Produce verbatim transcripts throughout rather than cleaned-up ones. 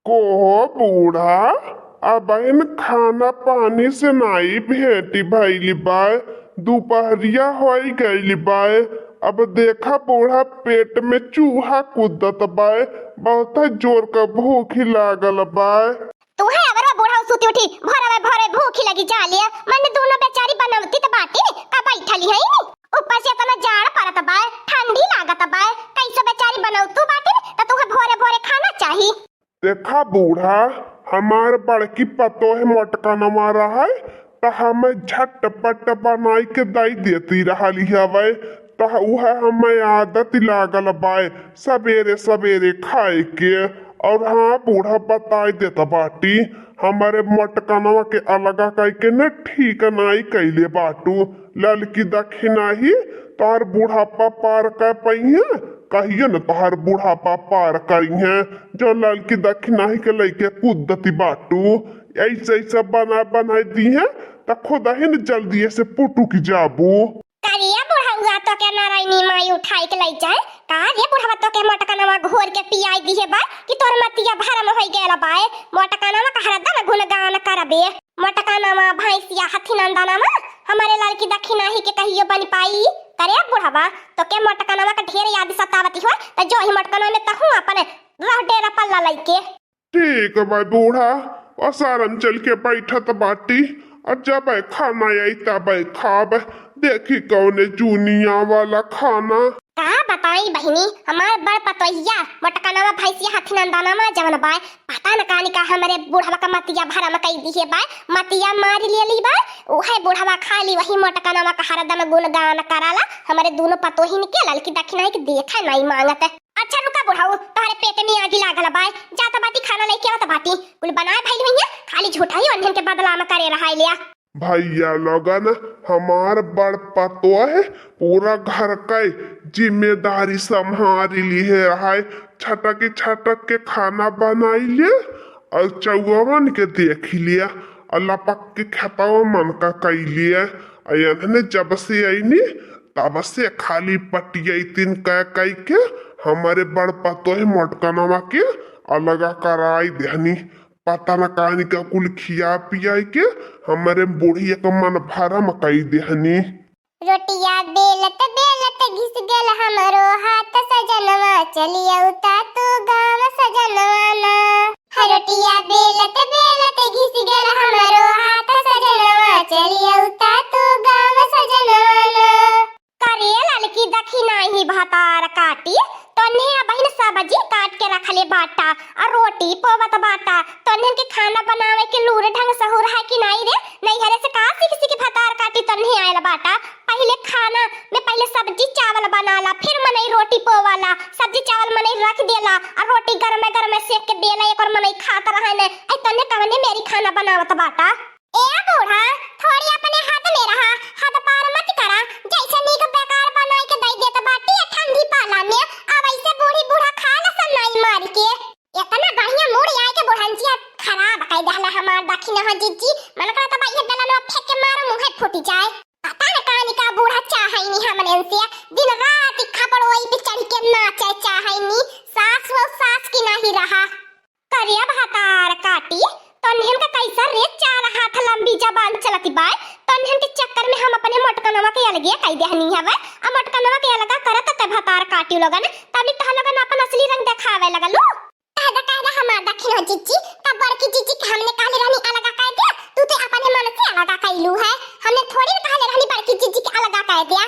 को हो बूढ़ा, अबहिन खाना पानी से नाई भेंटी भइली बाय, दुपहरिया होइ गइली बाय। अब देखा बूढ़ा, पेट में चूहा कूदत बाय, बहुत जोर क भूखी लागल बाय। तू है अबरवा बूढ़ा सूती उठी, भोरवे भोरे भूखी लगी जाले, मने दुनो बेचारी बनौती त बाटी का बैठली है नी। ऊपर से इतना जाड़ पड़त बाय, ठंडी लागत बाय, कैसे बेचारी बनौतू बाटी त तू है भोरे भोरे खाना चाही। देखा बूढ़ा, हमार बड़की पतोह मोटकनवा रहै, त हमें झटपट बनाई के दई देती रहली हवै, त उहे हमें आदत लागल बाय सबेरे सबेरे खाए के। और हाँ बूढ़ा, बताई देत बाटी, हमरे मोटकनवा के अलगा कई के न ठीक नाई कइले बाटू। ललकी दखिनाही तोहर बुढ़ापा पार कर पइहें, कहियो न तोहर बुढ़ापा पार करिहें, जो ललकी दखिनाही के लइके कूदती बाटू। ऐसे ऐसे बना बनाई दीहें, त खुदही न जल्दी से पुटुक जाबू। करिया बुढ़उआ, तोके नारायणी माई उठाई के लई जाए। का रे बुढ़वा, तोके मोटकनवा घोर के पियाई दिहे बा कि तोर मतिया भरम होई गयल बाय? मोटकनवा का हरदम गुणगान करबे। मोटकनवा, भैंसिया, हथी नंदनवा, हमरे ललकी दखिनाही के कहियो बन पाई? करे बुढ़वा, तोके मोटकनवा का ढेर याद सतावती हो, त जो ही मोटकनवा में तहूँ अपन रह डेरा पल्ला लइके। ठीक बा बूढ़ा, असारम चल के बैठत बाटी, और जब खाना आई तब खाब, देखी कौने जूनिया वाला खाना। का बताई बहिनी, हमार बड़ पतोहिया मोटकनवा भैंसिया हथी नंदनवा जवन बाय, पता न कानी का हमरे बुढ़वा का मतिया भरम कई दिहे बाय, मतिया मार लेली बाय। उहे बुढ़वा खाली वही मोटकनवा का हरदम गुणगान कराला, हमरे दुनो पतोहिन के ललकी दखिनाही के देखे नाई मांगत। अच्छा रुका बुढ़ऊ, तोहरे पेट में आगी लागल बाय, जा त बाटी खाना लेके आवत बाटी, कुल बनाए भइल हुइया, खाली झूठा ही ओन्हन के बदला में करे रहाय लिया। भइया लोगन, हमार बड़ पतोह पूरा घर के जिम्मेदारी संभारी लिहे रहाय, छटक छटक के खाना बनाई ले और चौवन के देख लिया और लपक के खेतवा मन का कई लिया। और एन्हने जब से आईनी तब से खाली पटियैतिन कह कह के हमरे बड़ पतोह मोटकनवा के अलगा कराई देहनी। पता न कानी का कुल खिया पियाई के हमरे बुढ़िया का मन भरम कई देहनी। रोटिया बेलत बेलत घिस गल हमरो हाथ सजनवा, चली अउता तू गाँव सजनवा ना। रोटिया बेलत बेलत घिस गल हमरो हाथ सजनवा, चली अउता तू गाँव सजनवा ना। करे ललकी दखिनाही भतार काटी, तन्हे अबहिन सब्जी काट के रखले बाटा, आ रोटी पोवत बाटा, तन्हन के खाना बनावे के लूर ढंग सहूर है कि नाई रे? नैहरे से का सीख सीख भतार काटी तन्हे आयल बाटा? पहिले खाना में पहिले सब्जी चावल बनाला, फिर मनई रोटी पोवाला, सब्जी चावल मनई रख देला, आ रोटी गरमे गरमे सेक के देला, एक और मनई खात रहे ने। ऐ तन्हे कवने मेरी खाना बनावत बाटा? ए बूढ़ा, थोड़ी अपने हद में रहा, हद पार मत करा। जैसे नीक बेकार बनाई के दई देत बाटी ए ठंडी पाला में, अब ऐसे बूढ़ी बूढ़ा खा ल सन्नाई मार के। इतना बढ़िया मूड आए के बुढ़ंचिया खराब कई देहला हमार दखिना हो जिज्जी। मन करत बा ये बेलनवा फेंक के मारो, मुंहे फूट जाए। पता न कानी का बूढ़ा चाहैनी हमने से, दिन रात खपड़ोई पे चढ़ के नाचे चाहैनी। सास वो सास की नहीं रहा। करिया भतार काटी, तन्हन का कैसा रे चार हाथ लंबी जबान चलती बाय। तन्हन के चक्कर में हम अपने मोटकनवा के अलगे कई देहनी हवे। आ मोटकनवा के अलगा करत ते भतार काटी लोगन, तब तह लोगन अपन असली रंग देखावे लगलू। कहदा कहदा हमार दखिन हो जिज्जी, तब बड़की जिज्जी के हमने कहले रहनी अलगा कर दिया, तू ते अपने मन से अलगा कैलू है। हमने थोड़ी न कहले रहनी बड़की जिज्जी के अलगा कर दिया।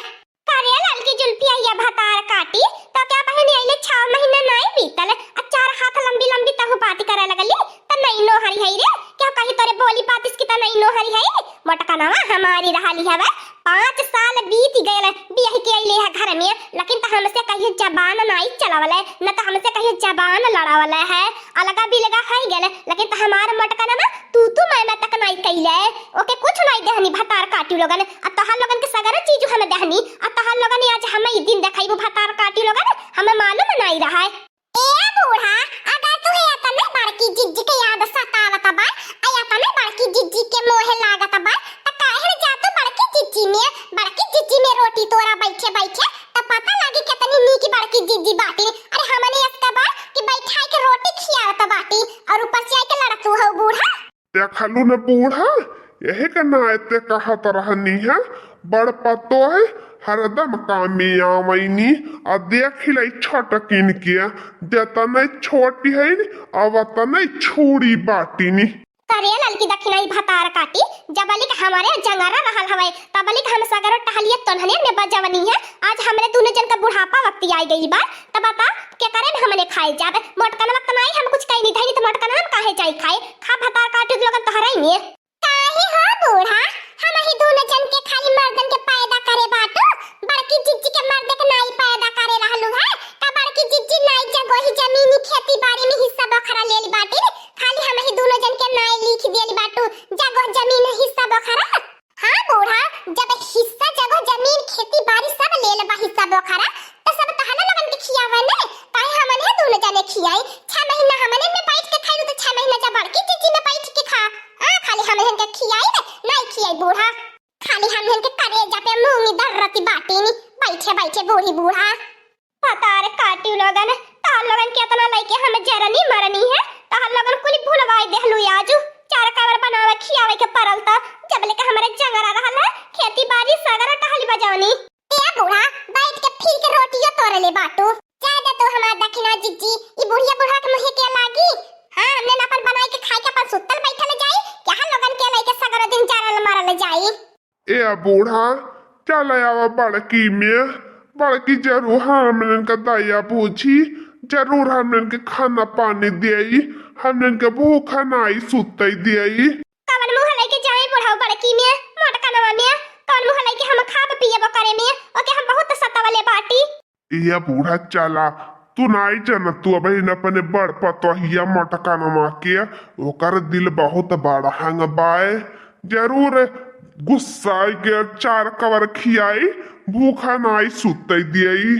करे ललकी जुल्फिया या भतार काटी, तो क्या बहिनी अइले छह महीना नाई बीतल, आ चार हाथ लंबी लंबी तहु बात करे लगली, त नैनो हरी है रे, क्या कही तोरे बोली बातिस की त नैनो हरी है, मोटकनवा हमारी रहली हवे, पाँच साल बीत गयल बियाह के अइले है घर में, लेकिन त हमसे कहियो जबान नाई चलावले, न त हमसे कहियो जबान लड़ावले है, अलगा बिलगा है गयल, लेकिन त हमार मोटकनवा तू तू मैं मैं तक नाई कइले, ओके कुछ नाई देहनी भतार काटी लोगन, आ तोहार लोगन के सगरे चीज हम देहनी, आ तोहार लोगन आज हम ई दिन देखइबू भतार काटी लोगन, हमें मालूम नाई रहा है। ए बूढ़ा, अगर तुहे एतने बड़की जिज्जी के याद सतावत बा, आ एतने बड़की जिज्जी के मोह लागत बा, त काहे न जा तू बड़की जिज्जी में, बड़की जिज्जी में रोटी तोरा बैठे बैठे, त पता लागी केतनी नीक बड़की जिज्जी बाटी। अरे हमने असका बा कि बैठाई के रोटी खियावत बाटी, और ऊपर से आइके लड़त तू हऊ बूढ़ा। देखलू न बूढ़ा, यही के नाते कहत रहनी है, बड़ पतो है, हरदम कामे आवैनी, आ देख ले छोटकिन के, जतने छोटी है, अब तने छुरी बाटिनी। करे ललकी दखिनाही भतार काटी, जबलिक हमरे जंगरा रहल हवै, तबलिक हम सगरो टहलिया तोन्हने में बजवनी है। आज हमरे दुनो जन का बुढ़ापा वक्ती आइ गइल बा, त बता, केकरे में हमने खाइ जाबे? मोटकनवा त नाई हम कुछ कइनी धइनी, त मोटकनवा हम काहे जाई खाए? खा भतार काटी लोगन तोहरे में। काहे हो बूढ़ा, हमही दुनो जन के खाली मर्दन के पैदा करे बाटू, बड़की जिज्जी के मर्द के नाई पैदा करे रहलू है? का बड़की जिज्जी नाई जगोही जमीनी खेती बारी में हिस्सा बखरा लेल बाटी? खाली हमही दुनो जन के नाई लिख देल बाटू, जगह जमीन हिस्सा बखरा। हाँ बूढ़ा, जब हिस्सा जगह जमीन खेती बारी सब ले लेबा हिस्सा बखरा, त सब तहने लोगन के खियावे ने, काहे हमन है दुनो जने खियाई? छह महीना हमने में बैठ के खाई, त छह महीना जब बड़की जिज्जी में बैठ के खा। आ, खाली हमन के खियाई बे, नहीं खियाई बूढ़ा। खाली हमन के करेजा पे मूंगी दर्रती बाटी नी, बैठे बैठे बूढ़ी बूढ़ा। भतार काटियो लोगन, तहर लोगन के एतना लइके हम जरनी मरनी है, तहर लोगन कुल भुलवाई देहलू आजू। चार कवर बनावे खियावे के परल त, जब लेके हमरे जंगरा रहल है, खेती बारी सगरा टहली बजवनी। ए बूढ़ा, बैठ के फिर के रोटियो तोड़ ले बाटू। जा दे तू हमार दखिना जिज्जी, ई बुढ़िया बूढ़ा के मुँहे के लागी। हाँ, हमने न अपन बनाई के खाई के अपन सुतल बैठल जाई, क्या लोगन के लइके सगरा दिन जरल मरल जाई। ए बूढ़ा, चल आवा बड़की में, बड़की जरूर हमनन का दया बूझी, जरूर हमनन के खाना पानी देई, हमनन के भूखा नाई सुतई देई। कवन मुँह लइके जाए बुढ़ऊ बड़की में, मोटकनवा में, कवन मुँह लइके हम खाब पियब करे में, ओके हम बहुत सतावले बाटी। ए बूढ़ा चला, तू नाई जानत, तू अबहिन अपने बड़ पतोहिया मोटकनवा के, ओकर दिल बहुत बड़हंग बाय। जरूर गुस्साई के चार कवर खियाई, भूखा नाई सुतई दियई।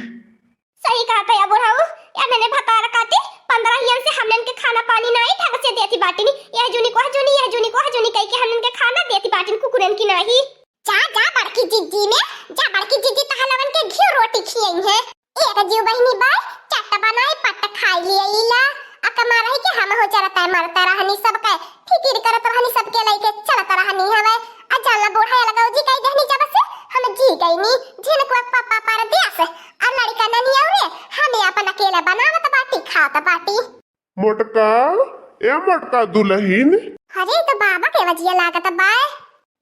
सही कहत है बुढ़ऊ, या मैंने भतार काटी, पन्द्रह हियन से हमनन के खाना पानी नाई ढंग से देती बाटिन, यह जूनी को वह जूनी, यह जूनी को वह जूनी कह के हमनन के खाना देती बाटिन कुकुरन की नाई। जा, जा बड़की जिज्जी में, जा बड़की जिज्जी तहां लोगन के घी रोटी खियई है। एक जीव बहिनी बाय, चट बनाई पट खाई लिए ईला। अकमा रही कि हम हो चलत है मरत रहनी सबके, फिकिर करत रहनी सबके लइके चलत रहनी हवे। आ जाला बूढ़ा अलगौजी कही देहनी जब से हम जी गईनी, झिनकुआ पापा परदेस, आ लड़का ननी औरे, हमें अपन अकेले बनावत बाटी खात बाटी। मोटका, ए मोटका दुलहिन। अरे, ई त बाबा के वजिया लागत बाय।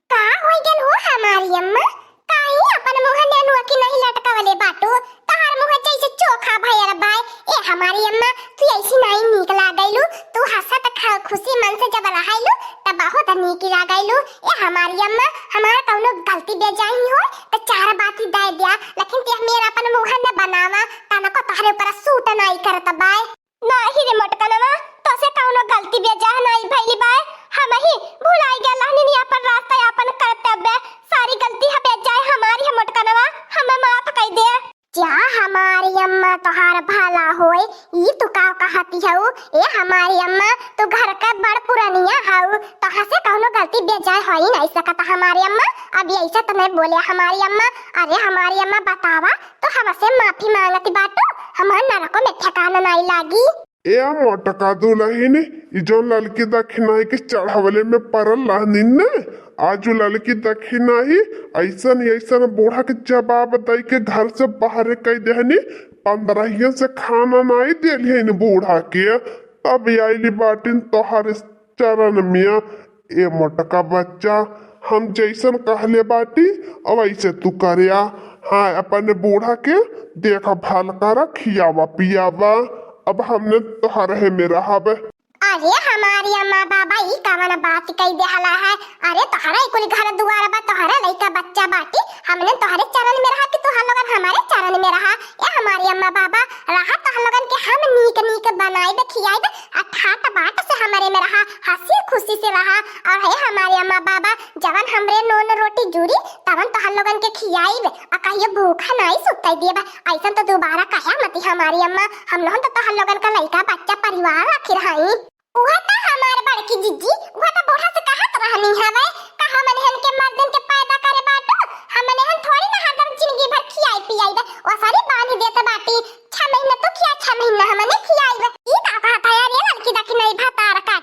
का होइ गल हो हमारी अम्मा? काहे अपन मुँह नेनुआ की नहीं लटकावले बाटू? तहार मुँह जैसे चोखा भयल बाय। ए हमारी अम्मा, तू ऐसी नाई नीक लागैलू। तू हंसत ख-, खुशी मन से जब रहैलू, त बहुत नीक लागैलू। ए हमारी अम्मा, हमार कौनो गलती बेजाही होय, त चार बाती दे दिया, लेकिन ते मेरा अपन मुँह न बनावा, तनको तोहरे ऊपर सूट नाई करत बाय। नाही रे मोटकनवा, तोसे कौनो गलती बेजाह नाही भइली बाय। हमही भुलाई गए रहनी अपन रास्ता, अपन कर्तव्य। सारी गलती ह बेजाह हमारी है मोटकनवा, हमें माफ कई दे। जा हमारी अम्मा तोहार भला होय, ई तू का कहती हऊ? ए हमारी अम्मा, तू घर का बड़ पुरनिया हऊ, तोहा से कौनो गलती बेजाह हो ही नहीं सकत हमारी अम्मा। अब ऐसा तो नहीं बोले हमारी अम्मा। अरे हमारी अम्मा बतावा, तो हमसे माफी मांगती बाटू, हमार नरको में ठिकाना नहीं लागी। ए मोटका दुलहिन, ई जौन ललकी दखिनाही के चढ़वले में परल रहनिन ने, आज उ ललकी दखिनाही अइसन अइसन बूढ़ा के जवाब दई के घर से बाहरे कई देहनी, पन्द्रहियन से खाना नाई देलिहन बूढ़ा के, तब आइली बाटिन तोहरे चरण में। ए मोटका बच्चा, हम जइसन कहले बाटी, वइसे तू करिया। हाँ, अपने बूढ़ा के देखभाल करा, खियावा पियावा। अब हमने तोहरे में रहब। अरे हमारी अम्मा बाबा, ई कवन बात कई देहला है? अरे तोहरा ई कुल घर दुआर बा, तोहरा लइका बच्चा बाटी, हमने तोहरे चरण में रहा कि तोहर लोगन हमारे चरण में रहा? ए हमारी अम्मा बाबा, रहा तोहर लोगन के हम नीक नीक बनाइब, खियाइब, आ ठाट बाट से हमरे में रहा, हंसी खुशी से रहा। और हे हमारे अम्मा बाबा, जवन हमरे नून रोटी जुड़ी, तवन तोहर लोगन के खियाइब, आ कहियो भूखा नाई सुतई देब। अइसन तो दोबारा कहा मती हमारी अम्मा, हम लोगन तो तोहर लोगन का लइका बच्चा परिवार आखिर हई। उहे त हमार बड़की जिज्जी, उहे त बूढ़ा से कहत रहनी हवे, का हमन हन के मर्दन के पैदा करे बाटू, हमन हन थोड़ी ना हरदम जिंदगी भर खियाई पियाई बे, ओसरी बांध देत बाटी, छह महीना तू खिया, छह महीना हमने खियाई बे। ई का कहत है रे ललकी दखिनाही भतार का?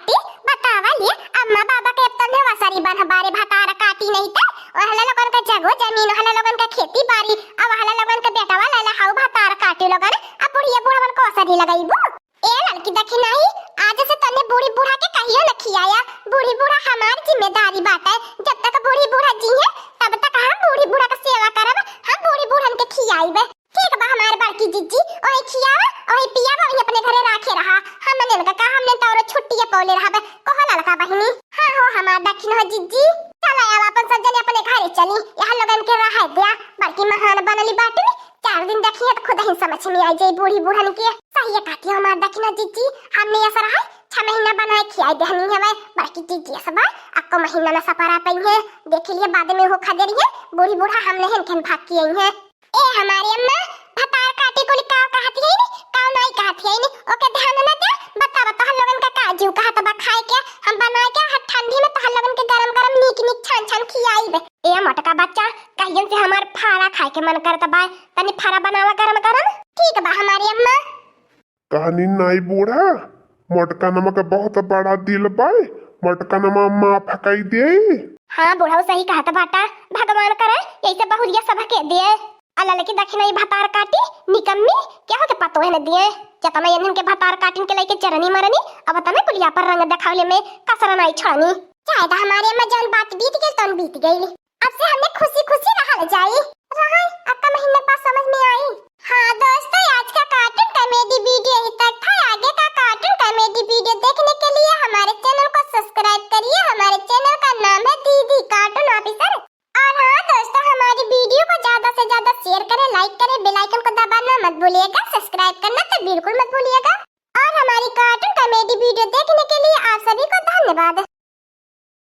बूढ़ी बूढ़ा के कहियो न खियाया, बूढ़ी बूढ़ा हमार जिम्मेदारी बाटे। जब तक बूढ़ी बूढ़ा जी हैं, तब तक हम बूढ़ी बूढ़ा के सेवा करब, हम बूढ़ी बूढ़न के खियाइबे। ठीक बा हमार बड़की जिज्जी, ओही खियावा, ओही पियावा, ओही अपने घरे राखे रहा। हमने इनका का, हमने तो औरो छुट्टिए पौले रहबे। कहो ललका बहिनी। हाँ हो हमार दखिन हो जिज्जी। चला आवा अपन सब जने अपने घरे चली, यहाँ लोगन के रहे द्या। बड़की महान बनली बाटी, चार दिन देखिए तो खुद ही समझ में आ जाई बूढ़ी बूढ़न के। सही कहती हो हमार दखिन हो जिज्जी, हमने ऐसा रहा छह महीना बनाए खियाई देहनी हवे। बड़की जिज्जी सब अक्को महीना न सपरा पई है, देख लिए बाद में हो खा दे रही है बूढ़ी बूढ़ा, हमने हन खेन भाग की आई है। ए हमारी अम्मा, भतार काटी कुली काव कहत है नी, काव नाई कहत है नी, ओके ध्यान न दे। बतावा तोहर लोगन का का जीव कहत बा खाए के, हम बनाए के हर ठंडी में तोहर लोगन के गरम गरम नीक नीक छान छान खियाइबे। ए मोटका बच्चा, कहियन से हमार फारा खाए के मन करत बा, तनी फारा बनावा गरम गरम। ठीक बा हमारी अम्मा। कहनी नाई बूढ़ा, मोटका नमा के बहुत बड़ा दिल बाय, मोटका नमा माफ कई दे। हाँ बुढ़ऊ सही कहत बाटा, भगवान करे यही से बहुरिया सब के दे। अल्लाह लेके दखिन ई भतार काटी निकम्मी, केहू के पतोह न दिए। जतना इन्हन के भतार काटिन के लेके चरनी मरनी, अब तने कुलिया पर रंग देखावले में कसर नाई छोड़नी। चाहे तो हमारे में जौन बात बीत गई तौन बीत गई। अब से हमने खुशी खुशी रहल जाई। रहल, अक्का महीना बाद समझ में आई। हाँ दोस्तों, आज का कार्टून कॉमेडी वीडियो यहीं तक था। आगे का कार्टून कॉमेडी वीडियो देखने के लिए हमारे चैनल को सब्सक्राइब करिए। हमारे चैनल का नाम है दीदी कार्टून ऑफिसर। और हाँ दोस्तों, हमारी वीडियो को ज्यादा से ज्यादा शेयर करें, लाइक करें, बेल आइकन को दबाना मत भूलिएगा, सब्सक्राइब करना तो बिल्कुल मत भूलिएगा। और हमारी कार्टून कॉमेडी वीडियो देखने के लिए आप सभी को धन्यवाद।